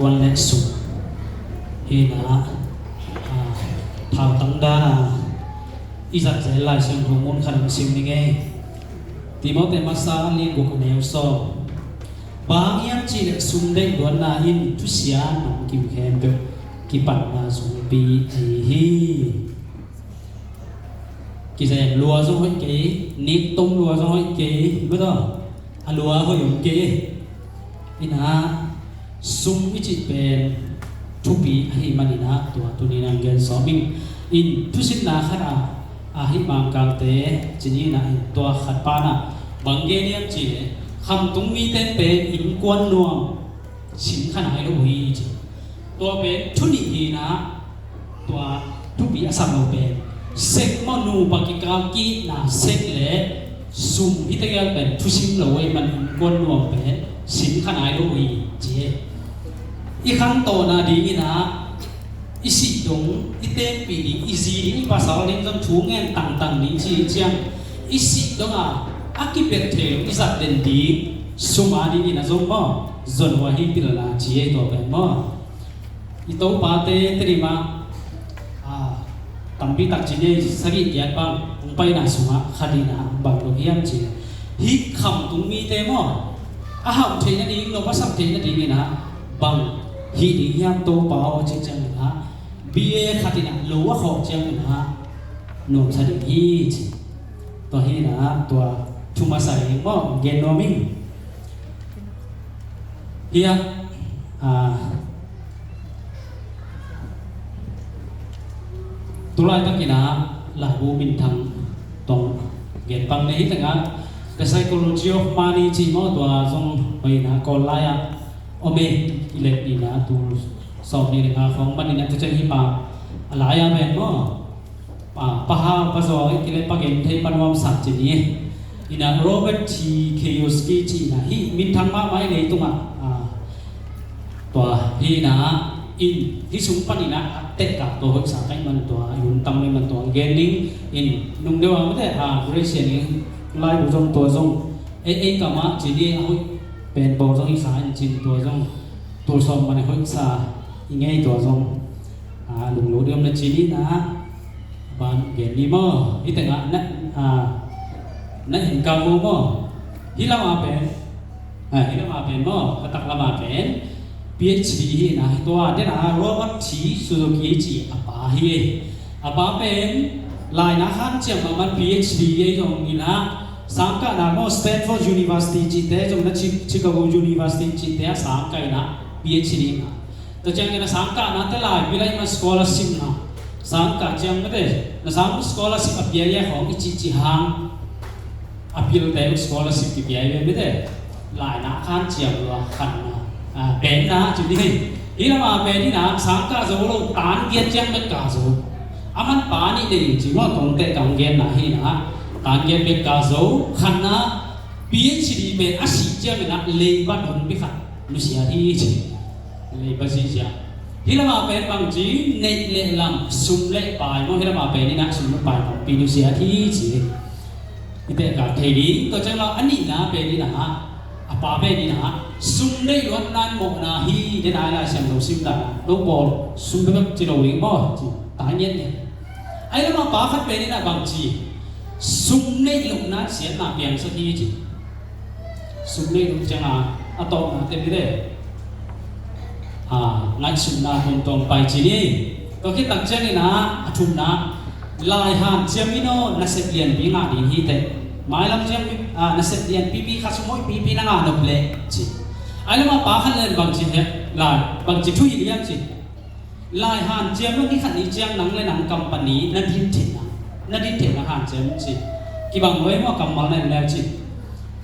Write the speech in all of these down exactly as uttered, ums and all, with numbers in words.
Kuan lek sum hi na, a, thautang dana i zat zel Lai Siangtho mun khat hong sim ning ei. Timote masa a lian guk a neu sawm. Bang hiam cih leh sum deih luatna in thusia nam kim khempeuh kipanna zungpi ahi hi. Kizen lua zong hoih kei, nik tom lua zong hoih kei, hi bek aw, a lua hoih om kei. Ina, sum i cih pen thupi ahih manin ah tua tuni-in ah gen sawm ing. In thusinna khat ah, ahih Mangkalte ci ni, ina, in tua khat pan ah bang gen hiam cih leh, khamtung mite pen innkuan nuam sin kha nai lo uh hi ci. Tua pen thu nih hi na, tua thupi a sak lo pen sek maw, nupa kikal ki-itna sek le sum hi tegel pen thusim lo ahih manin innkuan nuam pen sin kha nai lo uh hi ci hi. I khantawhna dingin ah, i sih dong, i tenpih ding, i zi ding, i pasal ding zong thu ngen tangtang ding ci hi ciang, i sih dong a, a kibet thei lo i zat den ding sum a dingin ah zong maw, zon uh ahi pilna ci hi. Tua pen maw, i topate Tedim ah, a, tampi tak ci ni, sagih giat bang hong paina sungah khat in ah bang dong hiam cih leh, hih khamtung mite maw, a hauh theih nading, nop a sak theih nadingin ah bang hih ding hiam Topa aw cih ciangin ah, B A khat in ah lo a khawk ciangin ah nuamsa ding hi ci. Tua hi na, tua thu masa hi maw, gen nuam ing. Hiah, a, tulaitak in ah laibu minthang tawh gen pang ni hi tengah, The Psychology of Money ci maw, tua zong hoih na, Kawl lai ah om e, i let ni na, tul sawm ni le nga khawng manin ah, tu ciang hi pa a lai ah pen maw, a, Pa Hau, Pa Zaw, i kileh Pa Gen Thei, Pa Nuam Sak ci ni. Ina Robert T Kiyosaki ci ina, hih minthang mahmah i leitungah, a, tua hi na, in hih sung panin ah a tehkak tua hoihsa ka hih man tua, a hun tam le man tua gen ning. In nung deuh a mite, a, Grace in laibu zong tua zong ei, ei kam ah ci ni, a hoih pen bawl zong hi sa in cin, tua zong tul sawm man hoihsa i ngei, tua zong, a, lunglut i om na ci ni na, ban gen ni maw, hi tengah na, a, na hin ka mu maw, hi lam a pen, a, hi lam a pen maw, ka tak lam a pen P H D hi na, tua den a Robert T Suzuki ci a pa hi. A pa pen laina hanciam mahmah, P H D hi zong in ah, sangkahna maw, Stanford University cihte zong na, Chi-, Chicago University cihte a sangkah in ah P H D na. Tua ciangin a sangkahnate lai pilai ma scholarship na. Sangkah ciang mate, na sang scholarship a pia ia khawng i cihcih hang, a pilte uh scholarship kipia i ve mate. Laina khan ciam lua khanna, a, penna ci ni. Hi lam a pen in ah sangkah zo lo, tan giat ciang bek kah zo. A man pa nih nei ci maw, tawngte kang genna hi na. Tan giat bek kah zo, khanna, P H D pen a sih ciangin ah leiba dong pi khat nusia hi ci. Leiba zihziah. Hi lam a pen bang ci, neih le lam, sum le pai maw, hi lam a pen in ah sum le pai tampi nusia hi ci. I tehkak thei ding. Tua ciang a nihna pen in ah, a pa pen in ah, sum deih luatna in mawhna hi, den a Lai Siangtho sim dan a, lo pawl sum bek ci lo ding maw ci, ta ngiat ngiat. Ahi lam a pa khat pen in ah bang ci, sum neih lohna in siatna piangsak hi ci. Sum neih loh ciang a, a tawpna te mite, a, ngaihsutna tuamtuam pai ci ni. Tua khit tak ciangin ah, a thumna, lai hanciam in aw, nasep lianpi ngah ding hi teh. Mailam ciang, a, nasep lianpipi khat sum hoihpipi na ngah nop leh ci. Ahi lam a pa khat len bang ci he, lai, bang ci thuhilh hiam ci. Lai hanciam lo, ni khat ni ciang nang le nang company na din theihna, na din theihna hanciam ci. Kibang lo ei maw, kammal na en leu ci.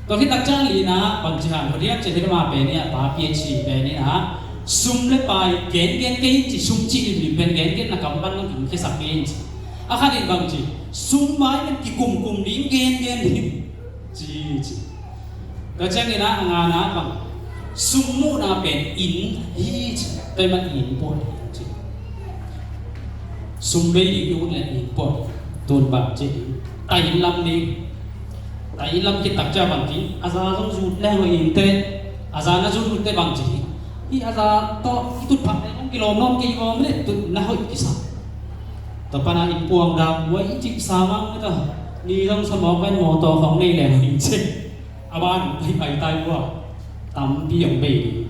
Tua khit tak ciang lina bang ci han hot hiam ci, hi lam a pen in ah, pa P H D pen in ah, sum le pai gengen kei in ci, sum cih limlim pen gengen na kam pan nong kim khiasak kei in ci. A khat in bang ci, sum pai pen kikumkum ding, gengen ding ci ci. Tua ciangin ah a ngana bang, sum muhna pen inn hi ci. Tua ahih man inn puah ding ci. Sum bei ding i ut leh inn puah ding. Tun bang ci ding, tai inn lam ding. Tai inn lam khit tak ciang bang ci, a za zong zut leng lo inn teh. A za na zut ut teh bang ci ding, Hih a za tawh i tut phah leh hong kilawm nawn kei vaw mah leh tut na hoih kisa. Tua pana inn puang dak uai i cih sa mang mah ta. Ni zong sa mawk ven mawtaw khawng nei leng hing cih. A ban pai pai tai ua. Tampi hong bei ding.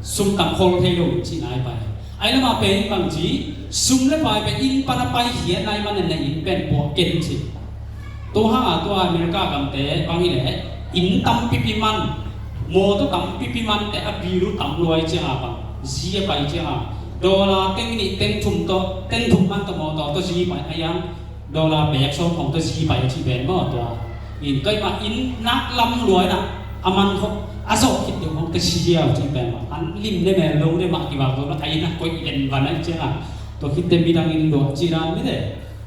Sum tam khol thei lo cih nai pai. Ai lama pen bang ci sum le pai pen inn pana pai hiat nai man na inn pen puak ken ci. Tua hang a tua America gamte bang hi leh inn tampipi man, mawtaw tampipi man te a bill uh tam luai ciang a bang zi a pai ciang a dollar teng nih teng thum tawh teng thum man tawh mawtaw tawh zi pai a yang dollar bek sawm khawng tawh zi pai a ci pen maw tua. Inn tua ih mah inn nak lam luai na a man khawng a zawh khit deuh khawng tawh zi ziau ci pen maw an lim ne mel lo ne mah kibak zo na a inn a koih len van a ciang a tua khit teh midang inn luah ci dan mi te.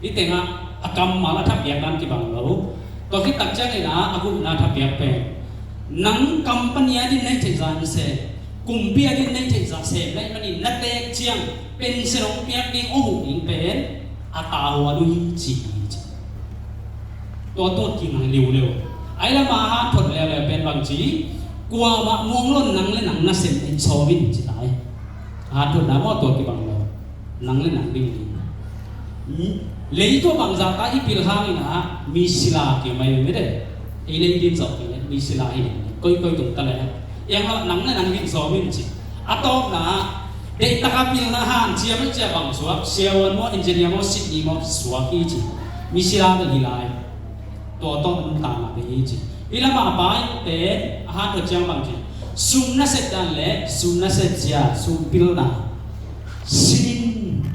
Hih tengah a kammal a thapiak dan kibang lo. Tua khit tak ciangin ah a gupna thapiak pen nang company a din na hih theih zah in sem, kumpi a din na hih theih zah sem na hih manin na teek ciang pension hong piak ding hong huh ding pen a tavuan uh hi ci hi ci. Tua tua kinga liuliu. Ai lama a hanthot leuleu pen bang ci kuamah muang lon nang le nang na sem neih sawm in ci tai. A hanthotna maw tua kibang lo. Nang le nang ding ding. Lei tua bangzah ta i pil hangin ah mi sila kio mai mi de. Ei lei din zawh kio mi sila hi ding. Koi koi tung ta le. Iang lo nang le nang ding sawm in ci. A tawpna ah deih taka pilna han cia mai cia bang suak siavuan maw engineer maw sitni maw suak hi ci. Mi sila de hi lai. Tua tawh nuntakna hi ci. Hih lamah a pa in pen a hanthot ciang bang ci. Sum na sep dan le sum na sep zia sum pilna sinin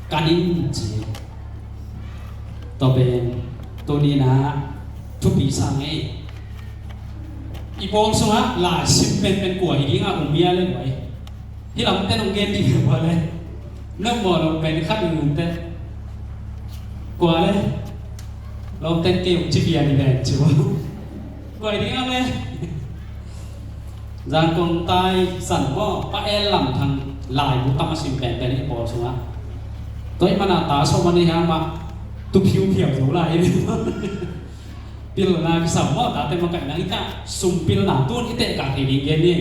kanin ci. Tua pen tuni na thupi sang ei. I pawl sungah lai sim penpen kua hi dingah um bia le luai. Hih lamte nong gen ding kua le. Nong mawh lo pen khat nung te. Kua le. Lawmten kei ung ci bia ni pen ci ua. Kua hi dingah le. Zangkong tai san maw pa el lam thang lai bu tam a sim penpen i pawl sungah. Toi mana ta sawm a nei hang mah tu phiu phiau zo lai. Pilna kisam maw tate makaihna hita sum pilna tun i tehkak thei ding gen ni.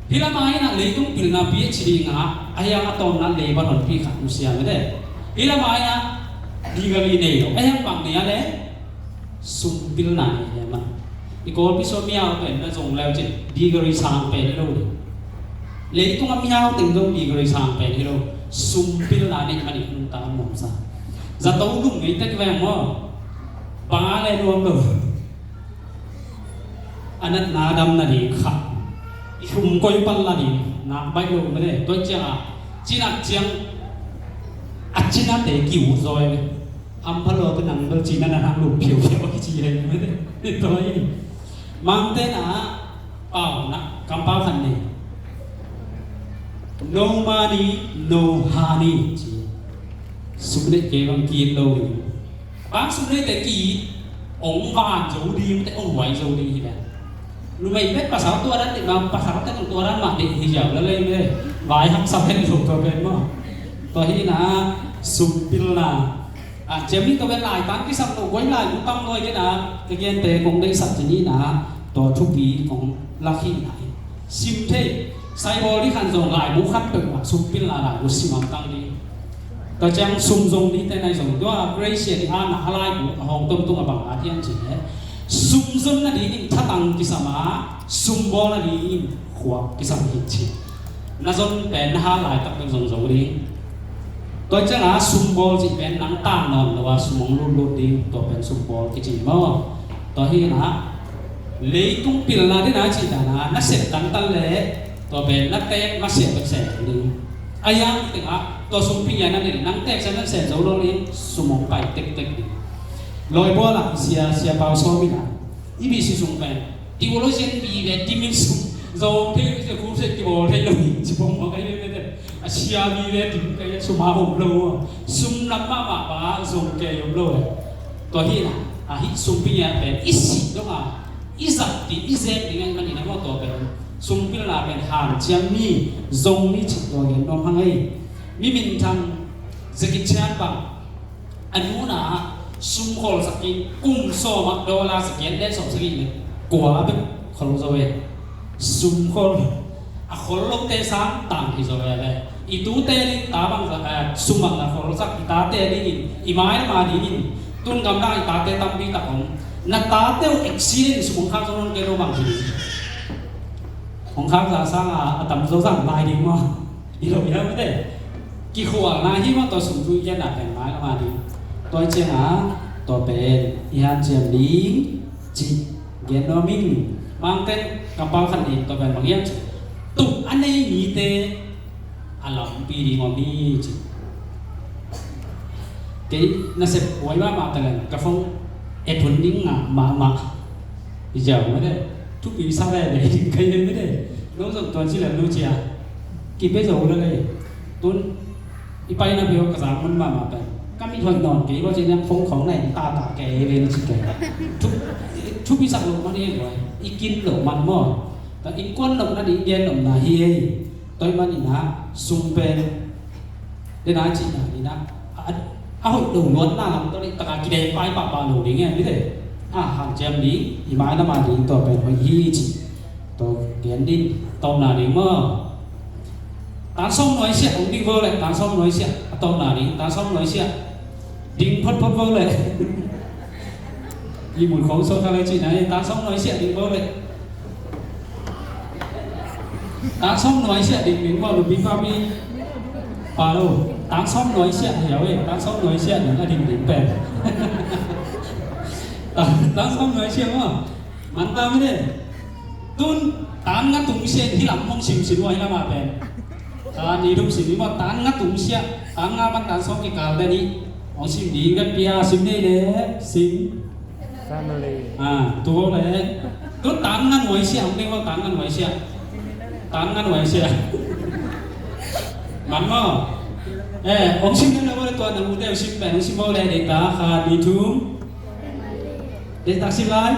Hih lamah inah leitung pilna pi a ci dingah a hiang a tawmna leiba honpi khat nusia mede. Hih lamah inah degree nei lo a hiang bang nei a le sum pilna nei le mah. I kawlpi sua miau pen na zong leu cin degree sang pen hi lo ding. Leitung a miau teng zong degree sang pen hi lo. Sum pilna nei mah nih nungta a muamsa. Zato lum ngei tek veng maw. Bang a le nuam lo. A natna dam nading kha i hum koi pan la ding nak baih lo mene toi ciang a cinak ciang a cinate kiu zoi. Hampha lo te nang bel cina na hang lum phiau phiau a kici hei mene toi mangte na pau na kampau khan nei. No money, no honey ci. Sum le ke bang kit lo. Bang sum le te ki ong van zo ding te ong vai zo ding hi le. Numei pet pasal tua dan te bang pasal te tua dan ma te hi jau la le me. Vai hak sa pen lo tua pen mo. Tua hi na sum pil na. A cem ni tua pen lai tan ki sam lo goi lai mu tam loi ke na. Ke gen te kong dei sat ci ni na. Tua thupi kong lak hi na. Sim thei sai bawl dih khan zong lai bu khat peuhmah sum pilna lai bu sim am tang dih. Tua ciang sum zong dih te nai zong dua Grace dih a na a lai bu a hong tom tung a bang a thiang ci he. Sum zon na dih in thatang kisam a sum bawl na dih in khuak kisam hi ci. Na zon pen na ha lai tak pen zong zong dih. Tua ciang a sum bawl cih pen nang tang nawn lo a sum hong lut lut ding tua pen sum bawl kici maw? Tua hi na leitung pilna ding na cih dan a na sep tantan le tua pen na tek na sep pen sep ding. A yang teng a tua sum ping ya na nih nang tek sep pen sep zo lo ding sum hong pai tek tek ding. Loi bawl a sia sia pau sawm in a i bi si sung pen. Theologian vive dimin sum zong thei lo se khu se kibawl thei lo hi ci pong mawk ahi ve ve te. A sia vive dim kei sum a om lo a sum nam mahmah bang a zong kei om lo e. Tua hi na a hi sum pi ngiat pen i sih dong a i zat ti i zek ding ahi manin a maw tua pen sum pilna pen han ciang mi zong mi cih tua gen nuam hang ei. Mi minthang Jackie Chan bang a nu na sum khol sak in kum sawm ah dollar sak in den sawm sak in le kua bek khol zo e. Sum khol A khol lote sang tang hi zaw veve. I tute ding ta bang, eh, sum bang na kholsak, i tate dingin, i mai lam a dingin, tun gamdang i tate tampi tak om. Na tate uh accident sum hong khak zaw nawn kei lo bang hi ding. Hong khak za sang a, a tam zaw zang lai ding maw. Hi lo hi lo mite. Kikhualna hi maw, tua sum thu i genna pen mai lam a ding. Tua i ciang a, tua pen i hanciam ding cih gen nuam ing. Mangteng kampau khat nih tua pen bang hiam cih, tuk a nei mite a lampi ding om hi cih. Kei nasep huai mahmah ta leng ka phone et hun ding ngah mahmah. I ziau mah de, thupi sa veve ding ka hi mah de. No zong tua ci lem no ci a, kipia zo la lei. Tun i paina peuh ka zang mun mahmah pen, ka mit hoih nawn kei, bang ci niang phone khong nai ta ta kei ve na ci kei. Thu, thupi sak loh man hi guai, i kin loh man maw. Ta innkuan nopna ding gen nopna hi ei. Tua ahih manin ah sum pen, den a cihna in ah, a, a hoih lo luatna lam tawh nih taka kideng pai pahpah lo ding e, mite. A hanciam ding, i mai lam a ding tua pen hoih hi cih tua gen ding. Tawpna ding maw. Tan sawm nuai siah om ding vo leh, tan sawm nuai siah a tawpna ding, tan sawm nuai siah ding photphot vo leh. I mun khong sawt kha leh cihna hi, tan sawm nuai siah ding vo leh. Tan sawm nuai siah ding ding vo, nupi papi. Pa lo, tan sawm nuai siah hi a ve, tan sawm nuai siah ding a ding ding pen. Tan, tan sawm nuai siah maw. Man ta mite. Tun tan nga tung siah hi lam hong sim sin ua hi lam a pen. Kha ni thum sim ni maw, tan nga tung siah, tan nga pan tan sawm kikal te nih. Hong sim ding ka pia, sim nei le, sim. Family. Ah, tu le. Tun tan nga nuai siah, hong ding maw, tan nga nuai siah. Tan nga nuai siah. Man maw. Eh, hong sim nei le maw, tua na mu te hong sim pen, hong sim maw le, dei ta, kha ni thum. Dei tak sim lai.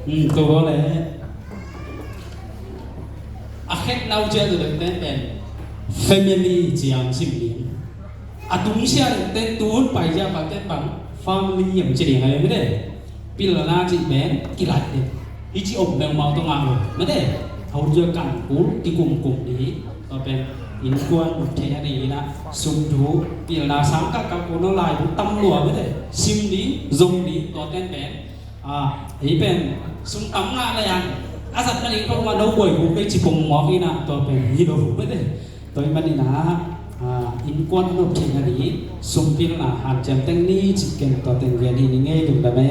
Hmm, tua le. A khetna uh ciang tu deuh pen pen family ciang sim ding. A tung sia deuh pen tun pai sia pa pen bang family yam ci ding a le mite. Pilna cih pen kilaih deuh. I ci om beng mau tong a lo mite. A hun cia kan kul kikum kum ding. Tua pen innkuan thei a ding ina sum thu pilna sang kak kak kun a lai bu tam lua mite. Sim ding, zong ding, tua ten pen. Ah, hi pen sum tam ngah le ang. A zat na ding ko ma no boi bu kei ci pong mawk ina tua pen hi lo bu mite. Tua i man ina, ah, innkuan a nop thei na ding sum pilna hanciam teng ni ci ken tua teng gen hi ni ngei lungdam e.